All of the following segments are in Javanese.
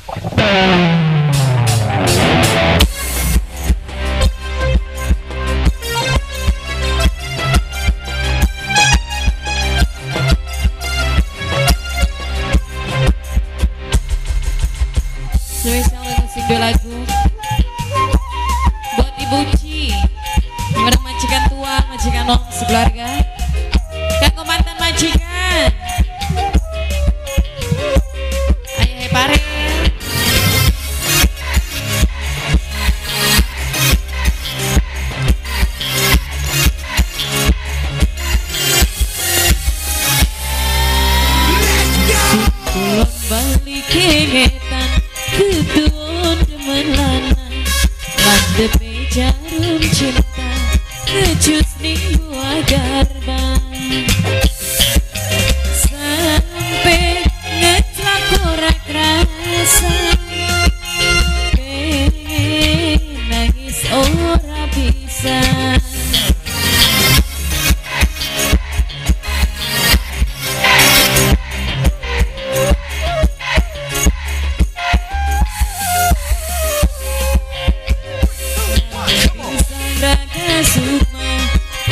Spesial musik dua lagu buat Ibu Ci, bareng majikan tua, majikan nom sekeluarga, kanggo mantan majikan, ayah pare. Kulon balik kengetan ketuon demen lanang landepe jarum cinta ngejus ning buah garbang sampe ngeclak ora krasa pengen nangis ora bisa. Sukma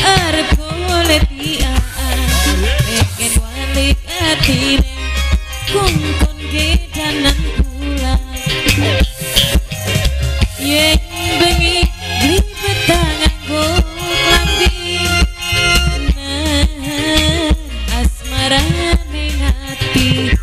arep golek tiaan pengen walik atine kungkon gedanan kula yen bengi glibet nganggo klambi nahan asmarane ati.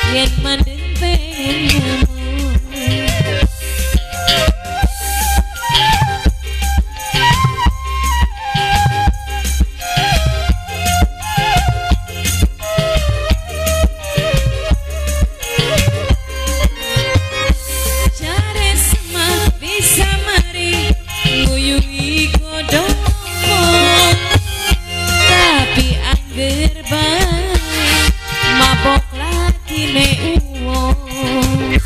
Yen mandeng pengen nemu jare semah bisa mari nguyuhi godhongmu tapi angger bae mabok lagi ne uwong.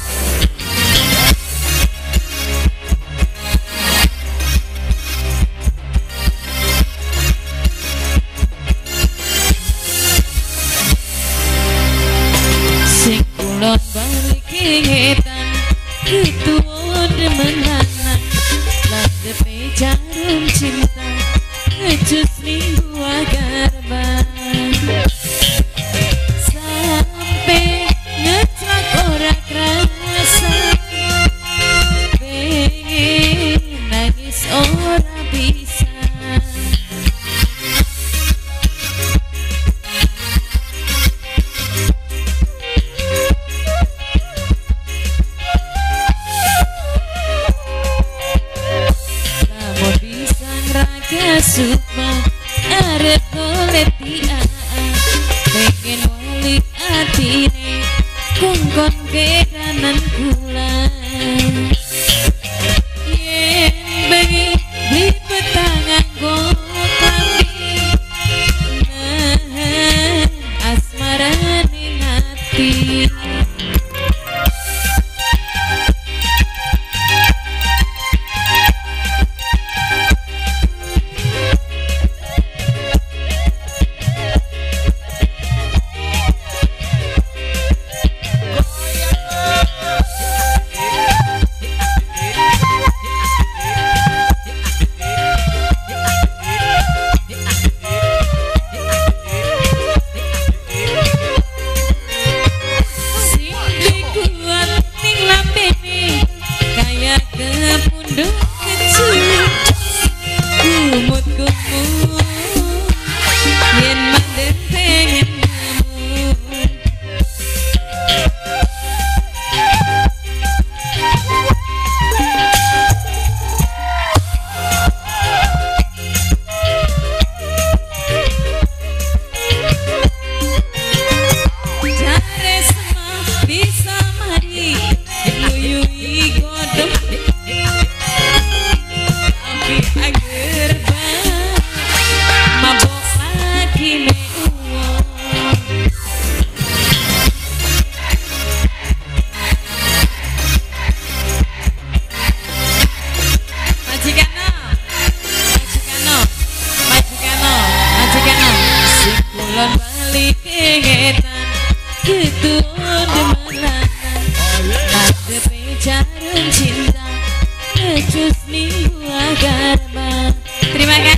Sing kulon balik ngetan ketuon demen lanang landepe jarum cinta ngejus ning buah garbang sampe ngeclak ora krasa pengen nangis ora bisa. Lamun bisa ngraga sukma arep golek tiaan pengen walik atine kungkon kedanan kula yen bengi glibet nganggo klambi nahan asmarane ati. lagi gerbang mabok lagi me uang. Majikano, majikano, majikano, majikano. Sing kulon balik ketan, ketun demalanan, ngadepe jarum cinta, ngecus minggu agarba. Terima kasih.